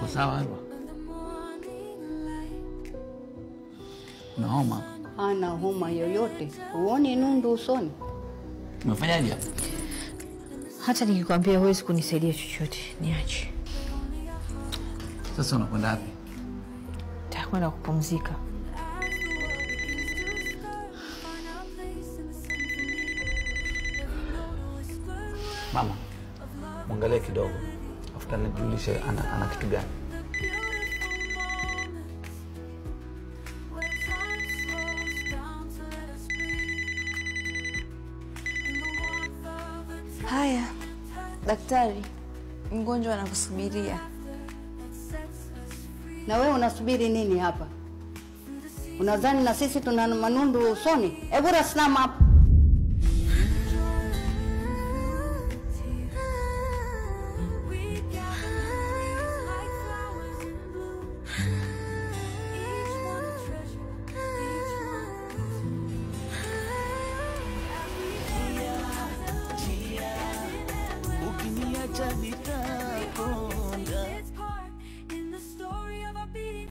Uko sawa hapa? Una homa? Hana homa yoyote. Huoni nundu usoni? Umefanyaje hapa? Hata nikikwambia huwezi kunisaidia chochote, niache. Sasa unakwenda wapi? Nitakwenda kupumzika. Mama, mwangalie kidogo. Afuta nijulishe ana kitu gani. Haya, daktari, mgonjwa anakusubiria. Na wewe unasubiri nini hapa? Unadhani na sisi tuna manundu usoni? Hebu raslama hapa.